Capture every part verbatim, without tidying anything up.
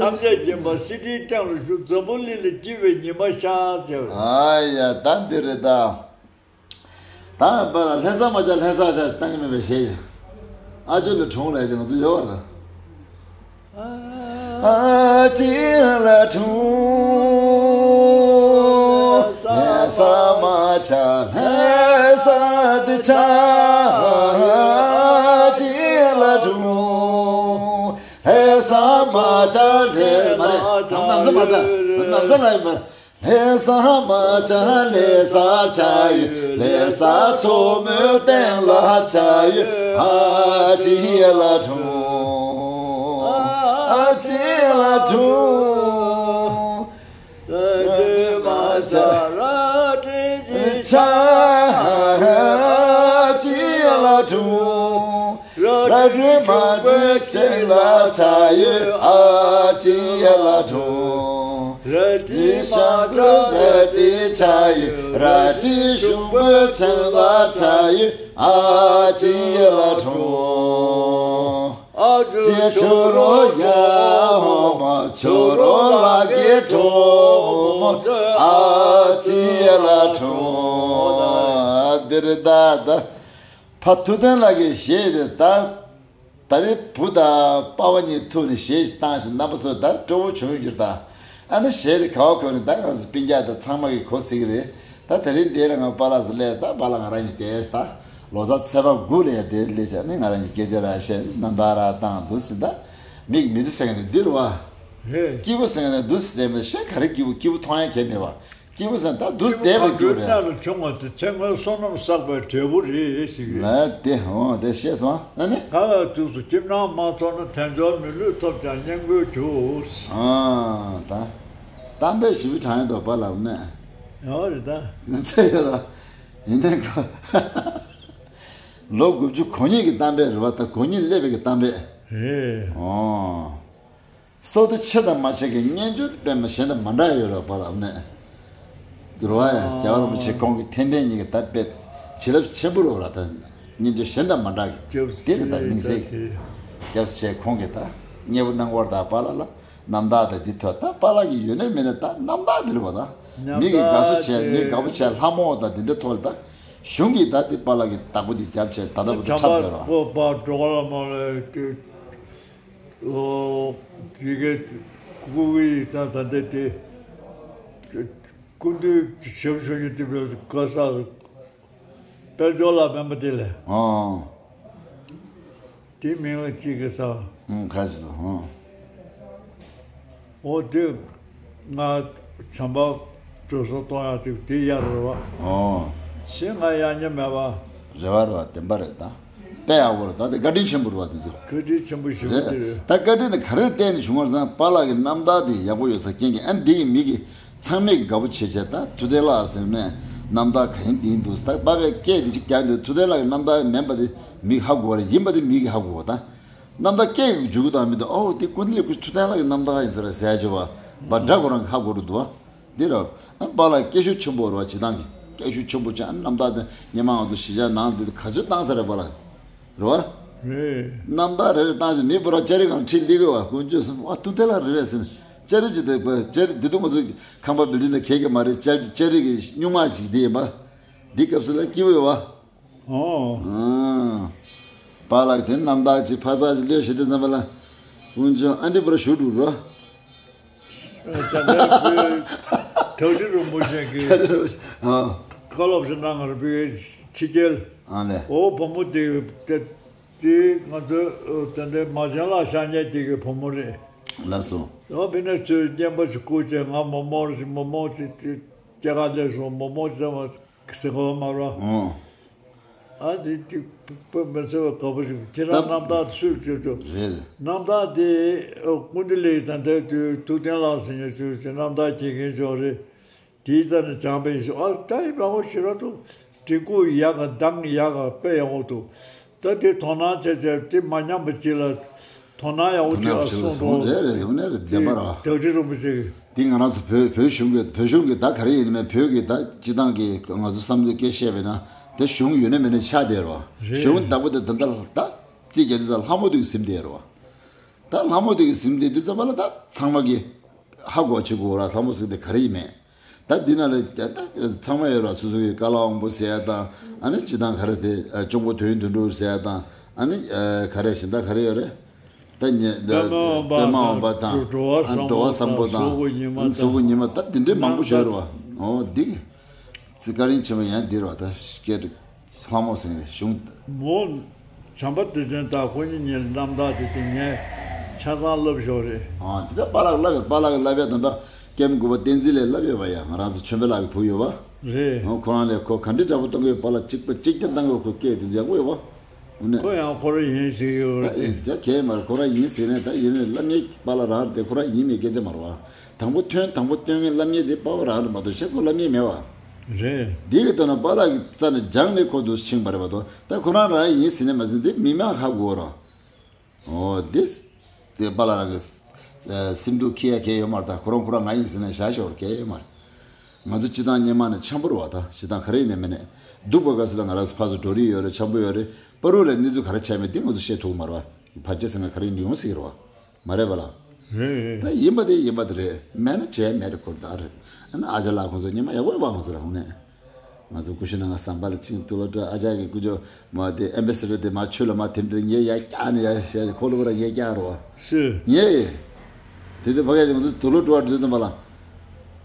ཐམས་ཅད་མཁྱེན་པ་སྲིད་མཐའི་སྟེང་ལ་བཞུགས། འཛམ་བུ་གླིང་ལ་སྐྱེ་བའི་ཉི་མ་ཤར་ཟེར། ཨ་ཡ། ད་འདི་རེད་ད། ད་པ་ལ་ལྷ་ས་མ་ཆགས་ལྷ་ས་ཆགས་བཏང་གི་མེད་པའི་ཞེས། ཨ་ཅོ་ལ་གྲོངས་ལས་ཀྱང་ང་ཚོ་ཡོད་པ་ལ། ཨ་ཅེ་ལ་གྲོངས། ལྷ་ས་མ་ཆགས་ལྷ་ས་དེ་ཆགས། ཨ་ཅེ་ལ་གྲོངས། ལྷ་ས་མ་ཆགས་ལྷ་མ་རེད། ནམ་ས་མ་ད་ནམ་ས་ལ་ཡིན་པ། ལྷ་ས་མ་ཆགས་ལྷ་ས་ཆགས་ཡོད། ལྷ་ས་མཚོ་མོའི་སྟེང་ལ་ཆགས་ཡོད། ཨ་ཅེ་ལ་གྲོངས། ཨ་ཅེ་ལ་གྲོངས། ར་སྤྲོད་མ་ཆགས་ར་སྤྲོད་ཅིག་ཆགས། ཨ་ཅེ་ལ་གྲོངས། ར་སྤྲོད་མ་སྤྲོད་ཞིང་ལ་ཆགས་ཡོད། ཨ་ཅེ་ལ་གྲོངས། ར་སྤྲོད་མ་ཆགས་ར་སྤྲོད་ཆགས་ཡོད། ར་སྤྲོད་གཞུང་པོའི་ཆང་ལ་ཆགས་ཡོད། ཨ་ཅེ་ལ་གྲོངས། ཨ་ཅེ་ཁྱོད་རོ་ཡ་ཧོ་མ་ཁྱོད་རོ་ལ་གེ་གྲོངས་མོ། ཨ་ཅེ་ལ་གྲོངས། འདིར་ད་ད། ཕ་ཐུབ་བསྟན་ལགས་ཀྱི་གཞས་དེ་ད། ད་རེས་བུ་དང་པ་ཕ་གཉིས་ཐུག་ནས་གཞས་ཤིག་བཏང་ཞིང་རྣམ་པ་ཚོ་ད་སྤྲོ་བོ་བྱུང་ཡོད་ད། ཨ་ནི་གཞས་དེ་ག་བ་གོ་ནས་ད་ང་ཚོ་སྤུན་ཀྱག་དང་ཚང་མ་གིས་གོ་སྲིད་ཀྱི་རེད། ད་དེ་རིང་འདིར་ང་པཱ་ལགས་སུ་སླེབས། ད་པཱ་ལགས་ང་རང་གཉིས་དེ་ད་ལོ་གསར་ཚེས་པ་དགུ་ལ་ཡ་དེ་སླེབས་བྱས་ནས་ང་རང་གཉིས་སྐད་ཆ་ར་བཤད། རྣམ་ཐར་ར་བཏང་འདུག་ཟིན། ད་མིག་མི་ཚེ་ཟེར་མཁན་དེ་འདི་རེད་བ། རེད། སྐྱིད་པོ་ཟེར་མཁན་དེ་འདུག་ཟེར་མཁན་གཞས་ག་རེ་སྐྱིད་པོ། སྐྱིད་པོ་མཐོང་ཡ་གལ་མེད་བ། སྐྱིད་པོ་ཟེར་ན་ད་འདུག་བསྡད་པའི་སྐྱིད་པོ་རེད། གནས་ལ་བྱུང་བ་དེ་ཚེ་སྔོན་བསོད་ནམས་བསགས་པའི་འབྲས་བུ་རེད་ཟེར་གི་རེད། ལ་དེ་འོ་དེ་ཤེས་སོང་། ཨ་ནི། ག་ལ་དུས་སུ་ཁྱིམ་ནང་མ་ཚོགས་ན། དལ་འབྱོར་མི་ལུས་ཐོབ་ཀྱང་སྙན་བརྒྱུད་འགྱུར། ཨ་ད། གཏམ་དཔེ་ཞིབ་པོ་དྲངས་ཡོད་དོ་པཱ་ལགས་ནས། ཡོད་རེད་ད། ང་ཚོ་ཡོད་ར། ཡིན་ནའི་ག་ལོ་དགུ་བཅུ་གོ་གཉིས་ཀྱི་གཏམ་དཔེ་རེད་བ། ད་གོ་གཉིས་སླེབས་པའི་གི་གཏམ་དཔེ། རེད། ཨོ། སྲོག་དེ་ཆེ་དང་མ་ཆེ་གི་སྙན་བརྒྱུད་དཔེ་མ་གཞན་དང་མ་འདྲ་ཡོད་རེད་པཱ་ལགས་ནས། རེད་བ། ཡ། རྒྱལ་བ་རིན་པོ་ཆེ་ཁོང་གི་ཐེག་པ་གཉིས་ཀྱི་ད་དཔེ་བྱིན་རླབས་ཆེན་པོ་རེད་བ། ད་སྙན་བརྒྱུད་གཞན་དང་མ་འདྲ་གི་དེ་རེད། ད་དམིགས་བསལ་གྱི་སྐྱབས་རྗེ་ཁོང་གིས་ད་མཉེས་པོ་གནང་བར་ད་པཱ་ལགས་ལ་རྣམ་ཐར་དང་འདི་ཐོས། ད་པཱ་ལགས་ཀྱི་ཡོད་ནའི་མེད་ནའི་ད་རྣམ་ཐར་འདི་རེད་བ། ད་མི་གིས་དགའ་བསུ་བྱས། མི་དགའ་པོ་བྱས། ལྷ་མོ་དང་འདི་འདྲ་ཐོག་ལ་ད་གཞུང་གིས་ད་དེ་པཱ་ལགས་ཀྱི་བདག་པོ་འདི་རྒྱབ་བྱས་ད་ལྟ་བུ་དུ་འཁྲབ་བསྡད་རེད་བ། ཨོ། དེ་གའི་སྐུ་གི་ད་ད་ལྟ་དེ་སྐུ་མདུན་ཞབས་ཞུ་ཡི་དེ་བཀའ་ས་དཔལ་འབྱོར་ལ་སྨན་པ་དེ་ལས། ཨང་། དེ་མིང་ལ་གཅིག་གི་ས། ཨང་། ཁ་ཤས་སོ། ཨང་། ཨོ་དེ། ང་བྱམས་པ་གྲོས་སོ་གཏོང་ཡག་དེ་དེ་ཡར་རེད་བ། ཨོ། ཞེ་ང་ཡག་ཉེས་མེད་བ། རེད་བ་རེད་བ། བདེན་པ་རེད་ད། དཔེ་ཡག་པོ་རེད་ད། དེ་བཀའ་དྲིན་ཆེན་པོ་རེད་བ་དེ་ཚོ། བཀའ་དྲིན་ཆེན་པོ་ཞེ་པོ་རེད། དེ་རེད། ད་བཀའ་དྲིན་དེ་ག་རེ་བརྟེན་ནས་བྱུང་བ་རེད་ཟེར་ན། པཱ་ལགས་ཀྱི་རྣམ་ཐར་དེ་ཡག་པོ་ཡོད་ས་རྐྱེན་གྱིས། ཨ་འདི་ཡི་མི་གི་ཚང་མས་དགའ་པོ་བྱེད་བྱས། ད་ཐུབ་བསྟན་ལགས་ཟེར་ནས་རྣམ་ཐར་ག་ཡིན་འདི་ཡིན་འདུག་ད་པཱ་ཕས་སྐད་འདི་ཅིག་རྒྱག་འདུག་ཐུབ་བསྟན་ལགས་ཀྱི་རྣམ་ཐར་མིན་པ་དེ་མིག་ཧ་གོ་བ་རེད། ཡིན་པ་དེ་མིག་གིས་ཧ་གོ་བ། ད་རྣམ་ཐར་སྐད་ཀྱི་འཇུག་གི་དང་མི་འདུག་ཨོ་དེ་ཀུན་བདེ་ལེགས་ཀྱི་ཐུབ་བསྟན་ལགས་ཀྱི་རྣམ་ཐར་ཡིན་ས་རེད་ཟེར་བྱས་པ་འདྲ་ཁོ་རང་གིས་ཧ་གོ་འགྲོ་འདུག་བ། འདི་ར། ཨ་པཱ་ལགས་སྐད་ཤུགས་ཆེན་པོ་རེད་བ། སྤྱིར་བཏང་གི་སྐད་ཤུགས་ཆེན་པོ་བྱས། ཨ་རྣམ་ཐར་དེ་སྔོན་མ་ང་ཚོ་གཞིས་ཆགས་ནང་དེ་ག་ཚོད་བཏང་ས་རེད་པཱ་ལགས། རེད་བ། རེད། རྣམ་ཐར་རེ་རེ་བཏང་ཞིང་མི་པོ་ར་ལྕགས་རི་སྒང་ཁྲིད་སླེབས་གི་བ། དཀོན་མཆོག་གསུམ། ཨ་ཐུབ་བསྟན་ལགས་རེད་པས་ཟེར་ནས་ལྕགས་རི་ཅིག་དེ་པ་ལྕགས་རི་འདི་དུ་ང་ཚོ་ཁང་པ་བིལ་ཌིང་དང་ཁེག་གི་མ་རེད། ལྕགས་ལྕགས་རི་གི་སྨྱུག་མ་ཅིག་དེ་ཡིན་པ། འདི་སྐབས་སུ་ལ་སྐྱིད་པོ་ཡོད་བ། ཨོ། ཨང་། པཱ་ལགས་དེ་རྣམ་ཐར་ཅིག་ཕ་ཚ་ཅིག་ལོས་ཤི་དེ་ཙམ་པ་ལ། དཀོན་མཆོག་ཨ་འདྲི་པོ་ར་ཞུ་འགྲོ་རོ། ད་ལྟ་བོད་ཐགས་ཁྲི་རིན་པོ་ཆེ་གིས་ཨ་བཀའ་སློབ་ཞིག་གནང་བར་བོད་ཕྱི་རྒྱལ། ཨ་ལས། ཨོ་བུ་མོ་དེ་དེ་དེ་ང་ཚོ་ད་ལྟའི་མ་བྱན་ལ་ཤར་ཉལ་དེ་གི་བུ་མོ་རེད། ལགས་སོ། ཨོ་བི་ནས་ཚོས་སྙན་པ་ཞིག་བསྐུར་བྱས། ང་མོག་མོག་ཞིག་མོག་མོག་ཅིག་དེ་སྐྱེ་ཁ་ལས་སོང་། མོག་མོག་ཅིག་ཟེར་བ་མ་རོ། ཨོ། ཨ་དེ་དེ་དཔེ་མི་སྲིད་པ་དགའ་པོ་ཞིག་ཁྱེད་རང་རྣམ་ཐར་སུས་བཅོས་བཅོས། རེད་རེད། རྣམ་ཐར་དེ་ཨ་ཀུན་བདེ་ལེགས་ད་ལྟ་དུས་ཐུབ་བསྟན་ལགས་ཟེར་མཁན་བཅོས་བཅོས་རྣམ་ཐར་དགེ་རྒན་ཅོག་རེད། དེའི་རྩ་ནས་སྦྱངས་པ་ཡིན་ཞུ། ཨ་ད་ཡིན་པ་ཁོ་ཞེ་དྲག་འདུག་འབྲི་འགོ་ཡག་ག་གདངས་ཡག་ག་དཔེ་ཡག་པོ་འདུག་ད་དེ་དོ་སྣང་བྱས་བྱས་དེ་མ་ཉམས་པ་ཅིག་ལ་དོ་སྣང་ཡག་པོ་ཅིག་ལ་གསུངས་འདུག་རེད་རེད། ཡོང་ནས་རེད། བདེན་པ་རེད་བ། བདག་ཁྲི་རིན་པོ་ཆེ་གིས། འདི་ང་རང་ཚོ་བོད་བོད་གཞུང་གི་བོད་གཞུང་གི་ད་ག་རེ་ཡིན་མིན་བོད་ཀྱི་ད་སྤྱི་བཏང་གི་ང་ཚོ་བསམ་བློའི་སྐད་བཤད་པས་ན་དེ་གཞུང་ཡོད་ན་མེད་ན་ཆགས་བསྡད་རེད་བ། རེད། གཞུང་བདག་པོ་དེ་ད་ལྟ་ད་རྩིས་རྒྱག་དུས་ཙམ་ལྷ་མོ་དེ་གིས་ཟིན་བསྡད་རེད་བ། ད་ལྷ་མོ་དེ་གིས་ཟིན་བསྡད་དུས་ཙམ་པ་ལ་ད་ཚང་མ་གིས་ཧ་གོ་བྱེད་དགོས་ར། ལྷ་མོ་ཟིན་དེ་ག་རེ་ཡིན་མིན། ད་འདི་ན་ལ་ད་ཚང་མ་ཡོད་ར། སོ་སོ་གི་བཀའ་བློན་དབང་པོ་ཟེར་ཡ་དང་ཨ་ནི་སྤྱི་བཏང་ག་རེ་དེ་སྐྱོང་པོ་དོན་དོན་གྲུབ་ཟེར་ཡ་དང་ཨ་ནི་ག་རེ་གཞན་དག་ག་རེ་ཡོད་རེད། ད་ཉེ་ད་པདྨ་དབང་པ་པདྨ་དབང་པ་དང་དང་གྲུབ་གྲུབ་པ་བཟང་པོ་གྲུབ་པ་བཟང་པོ་དང་དང་གཟུགས་པོ་ཉི་མ་གཟུགས་པོ་ཉི་མ་ད་འདི་འདྲའི་མང་པོ་ཡོད་རེད་བ། འོ་འདི་གི་ཙི་བཀའ་དྲིན་ཆེན་པོ་ཡང་འདི་རེད་བ། ད་སྐད་ལྷ་མོ་ཟེར་ནས་གཞུང་། མོ་བྱམས་པ་བདེ་ཆེན་དང་ཁོ་གཉིས་གཉིས་རྣམ་ཐར་དེ་དེ་ངས་ཆ་ཚང་བསླབ་ཞོར་རེད། ཨ་དེ་ད་པཱ་ལགས་བསླབ་ཡོད། པཱ་ལགས་བསླབ་ཡ་ད་ད་ཀེམ་དགུ་པ་བསྟན་འཛིན་ལས་བསླབ་ཡོད་པ་ཡ། ང་རང་ཚོ་ཆོས་འཕེལ་ལགས་ཀྱི་བུ་ཡོད་པ། རེད། ཨོ་ཁོ་རང་ལས་ཁོ་ག་འདྲའི་འདྲ་པོ་གཏོང་གི་ཡོད། པཱ་ལགས་གཅིག་པ་གཅིག་རྐྱང་བཏང་གི་ཡོད། ཁོ་སྐད་དེ་ཡག་པོ་ཡོད་པ། ཨོ་ནས། ཁོ་ཡང་ཁོ་རང་ཡིན་ཟེར་གི་ཡོད་ད་རེད། ཨེ་ཛ་གས་མར་ཁོ་རང་ཡིན་ཟེར་ནས་ད་ཡིན་ནས་བསླབ་གཉེར་པཱ་ལགས་རང་རེད་དེ། ཁོ་རང་ཡིན་མེད་སྐད་ཆ་མ་རེད་བ། དང་པོ་ཐོན་དང་པོ་སྟོན་མཁན་བསླབ་གཉེར་དེ་པཱ་ལགས་རང་རེད་མ་གཏོགས་གཞན་ཁོ་བསླབ་གཉེར་མེད་བ། རེད། འདི་གི་ལྟོས་ན་པཱ་ལགས་ཀྱི་རྩ་ནས་སྦྱངས་ནས་ཁོ་འདུག་ཕྱིན་པ་རེད་མ་གཏོགས་ད་ཁོ་རང་རང་ཡིན་ཟེར་ནས་མ་ཟིན་དེ་མི་མང་ཧ་གོ་རོ། ཨོ་དེ་དེ་པཱ་ལགས་རང་གི་སེམས་སྡུག་ཁྱི་ཡ་གས་ཡོད་མ་རེད། ད་ཁོ་རང་ཁོ་རང་ང་ཡིན་ཟེར་ནས་བཞག་ཤོར་གས་ཡོད་མ་རེད། ང་ཚོ་སྤྱི་བཏང་སྔོན་མ་ནས་འཆམ་པོ་རེད་བ། ད་སྤྱི་བཏང་ག་རེ་ཡིན་ནས་མིན་ནས་སྡུག་པ་ག་ས་ལ་ང་རང་ཚོ་ཕར་ཚུར་འགྲོ་རིགས་ཡོད་རེད། འཆམ་པོ་ཡོད་རེད། བར་དུ་ལ་གནས་ཚུལ་ག་རེ་ཆགས་མེད་དེ་ང་ཚོ་བཤད་ཐུབ་མ་རེད་བ། བར་ཆད་ཟེར་ན་ག་རེ་ཡོང་སྲིད་རེད་བ། མ་རེད་པ་ལ། རེད་རེད། ད་ཡིན་པ་དེ་ཡིན་པ་དེ་རེད། མེད་ན་བྱས་མེད་རེད། ཁོ་ད་རེད། ཨ་ནི་ཨ་ཅག་ལགས་ཁོང་ཚོ་ཉི་མ་ཡག་པོ་ཡོད་པ། ཁོང་ཚོ་ལ་ཧོ་ནས་ང་ཚོ་ཀུ་ཤུ་ནང་ང་ཟམ་པ་ལ་ཅིག་ཏུ་ལོ་ཏྲ་ཨ་ཅག་གི་ཀུ་ཅོ་མ་དེ་ཨེམ་བེ་སི་ཌར་དེ་མ་ཆུ་ལ་མ་དེམ་དེ་ངས་ཡ་སྐྱག་ནས་ཡ་བཤད་ཁོ་ལོ་བ་ར་ངས་སྐྱག་རོ་བ། ཤི། ངས་དེ་དེ་ཕ་གི་ང་ཚོ་ཏུ་ལོ་ཏྲ་བ་དུས་ཙམ་པ་ལ་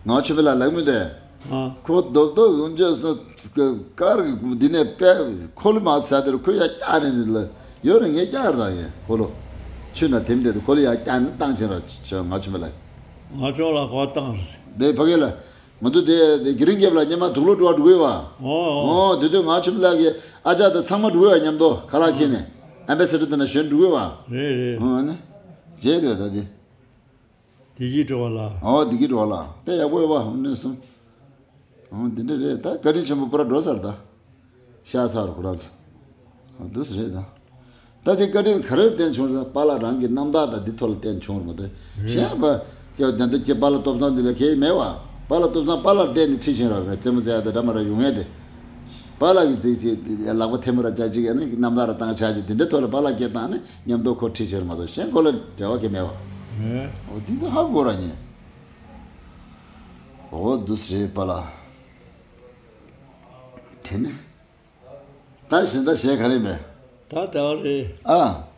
ང་ཆུ་མེ་ལ་ལག་མི་དེ། ཨ། ཁོ་རྡོབ་རྡོབ་ཡོང་རྒྱུ་སོ་ཀར་གི་འདི་ནས་པས་ཁོ་ལོ་མ་ཟ་དེར་ཁོ་ཡ་སྐྱག་ནས་ལ་ཡོད་རེད། ངས་སྐྱག་ར་ཡིན་ཁོ་ལོ། ཆུ་ན་དེམ་དེ་ཁོ་ལོ་ཡ་སྐྱག་ནས་བཏང་ཕྱིན་ར་ཆོ་ང་ཆུ་མེ་ལ། ང་ཅོག་ལ་གོ་བཏང་རེད། དེ་ཕ་གི་ལ། མ་དུ་དེ་དེ་གི་རིང་རྒྱབ་ལ་ཉི་མ་དུག་ལོ་འགྲོ་བ་འགྲོ་གི་བ། ཨོ་ཨོ། ཨོ་དེ་དུས་ང་ཆུ་མེ་ལ་གི་ཨ་ཅག་དང་ཚང་མ་འགྲོ་གི་བ། མཉམ་དུ་ཁ་ལག་ཁྱེར་ནས་ཨེམ་བེ་སི་ཌར་དེ་ན་ཞོན་འགྲོ་གི་བ། རེད་རེད། ཨོ་ཨ་ནི། བརྗེད་དུས་ད་དེ། བདེ་སྐྱིད་སྤྲོ་བ་ལགས། ཨོ་བདེ་སྐྱིད་སྤྲོ་བ་ལགས། དཔེ་ཡག་པོ་ཡོད་པ་ཨོ་གནས་སོང་། ཨོ་འདི་འདྲ་རེད། ད་བཀའ་དྲིན་ཆེན་པོ་པུ་ར་འགྲོ་ཚར་ད། ཤ་ཚ་རུ་ཁོ་རང་ཚོ། ཨོ་འདུག་སེ་རེད་ད། ད་དེ་བཀའ་དྲིན་ག་རེ་བརྟེན་བྱུང་ཟེར་པཱ་ལགས་རང་གི་རྣམ་ཐར་དང་འདི་ཐོག་ལ་བརྟེན་བྱུང་རེད་མ་གཏོགས་གཞན་པ་ཀྱ་ད་འདི་ཀྱ་པཱ་ལགས་ཐོབ་ཐང་འདི་ལ་གལ་མེད་བ། པཱ་ལགས་ཐོབ་ཐང་པཱ་ལགས་བརྟེན་ནས་ཁྲིད་བཞིན་ར་བའི་རྩེད་མོ་རྩེ་ཡ་དང་འདྲ་མ་འདྲ་ཡོང་ཡ་དེ། པཱ་ལགས་ཀྱིས་དེ་ཅི་ལག་པ་ཐལ་མོ་ར་བཅའ་ཅིག་ཡ་ནི་རྣམ་ཐར་ར་བཏང་ཆ་ཅིག་འདི་འདྲའི་ཐོག་ལ་པཱ་ལགས་སྐད་བཏང་ནི་མཉམ་དུ་ཁོ་ཁྲིད་ཕྱིར་མ་གཏོགས་གཞན་ཁོ་ལ་འབྲེལ་བ་གང་ཡང་མེད་པ། ཨོ་འདི་ཚོ་ཧ་གོ་ར་ཉན། ཨོ་འདུག་སེ་རེད་པཱ་ལགས། དེ་ནི། ད་གཞན་དག་གཞས་ག་རེ་མེད། ད་ལྟ་བ་རེད། ཨ།